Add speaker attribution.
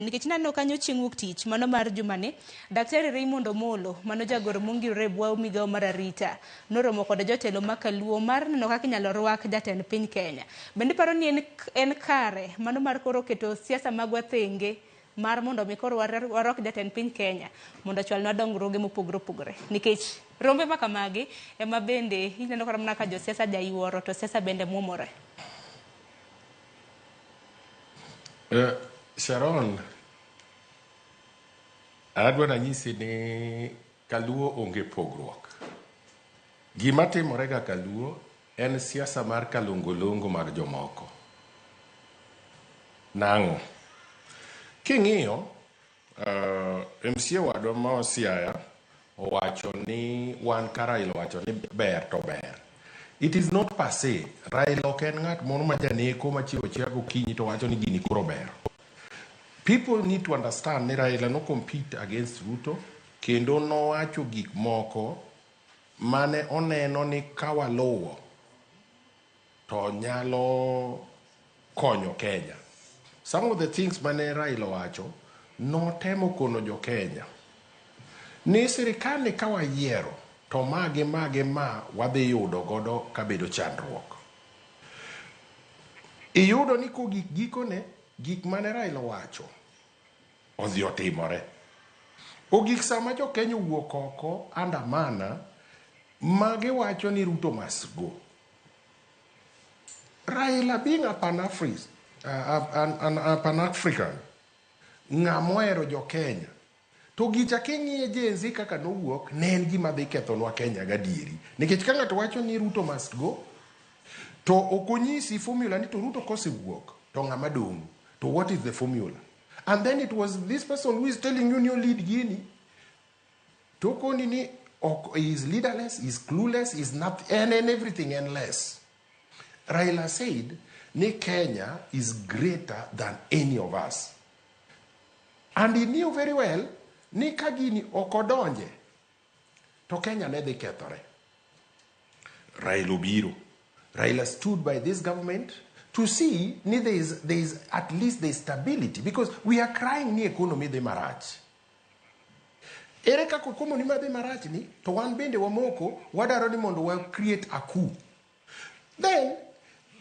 Speaker 1: Nikech naneno kanyo chieng' wuok tich mano mar jumani, Daktari Raymond Omolo, mano jagoro mongirore e bwo migawo mar arita, noromo kod jotelo ma kaluo mar neno kaka inyalo rwak jatend piny Kenya. Bende iparo ni en kare mano mar koro keto siasa magwa thenge mar mondo mi koro warwak jatend piny Kenya mondo ochwalnwa dongruoge mopogore opogore? Nikech rombe ma kamagi ema bende ineno kata mana ka josiasa jayuoro to siasa bende muomore.
Speaker 2: Sharon, adwa nanyisi ni Kaluo onge pogruok. Gima timore ga Kaluo en siasa mar kalongolongo mag jomoko. Nang'o? King'iyo, MCA wadwa ma Siaya owacho ni wan ka Raila owacho ni ber to ber. It is not per se. Raila ok en ng'at moro ma janeko machiewo achiewa gokinyi to wacho ni gini koro ber. People need to understand ni Raila no compete against Ruto kendo nowacho gik moko mane oneno ni ka waluwo to nyalo konyo Kenya. Some of the things mane Raila owacho notemo kono jo Kenya ni sirikal ni ka wayiero to ma gi ma gi ma wadhi yudo godo kabedo chandruok. Iyudo ni kogik gikone gik mane Raila owacho odhi otimore. Ogik sama jo Kenya owuok oko andamana ma giwacho ni Ruto must go. Raila being a Pan-Afri-, an Pan-African, ng'ama ohero jo Kenya. To gicha king'iye Gen Z kaka nowuok, ne en gima dhi kethonwa Kenya gadieri. Nikech ka ng'ato wacho ni Ruto must go, to ok onyisi formula ni to Ruto kosewuok, to ng'ama dong'? To what is the formula? And then it was this person who is telling you ni lead gini, to koni ni ok, he is leaderless, he is clueless, he is nothing, and everything and less. Raila said ni Kenya is greater than any of us. And he knew very well ni ka gini ok odonje to Kenya ne dhi kethore. Raila obiro. Raila stood by this government to see ni there is at least there is stability because we are crying ni economy dhi marach. Ere kaka economy madhi marach ni to wan bende wamoko wadwaro ni mondo wa create a coup. Then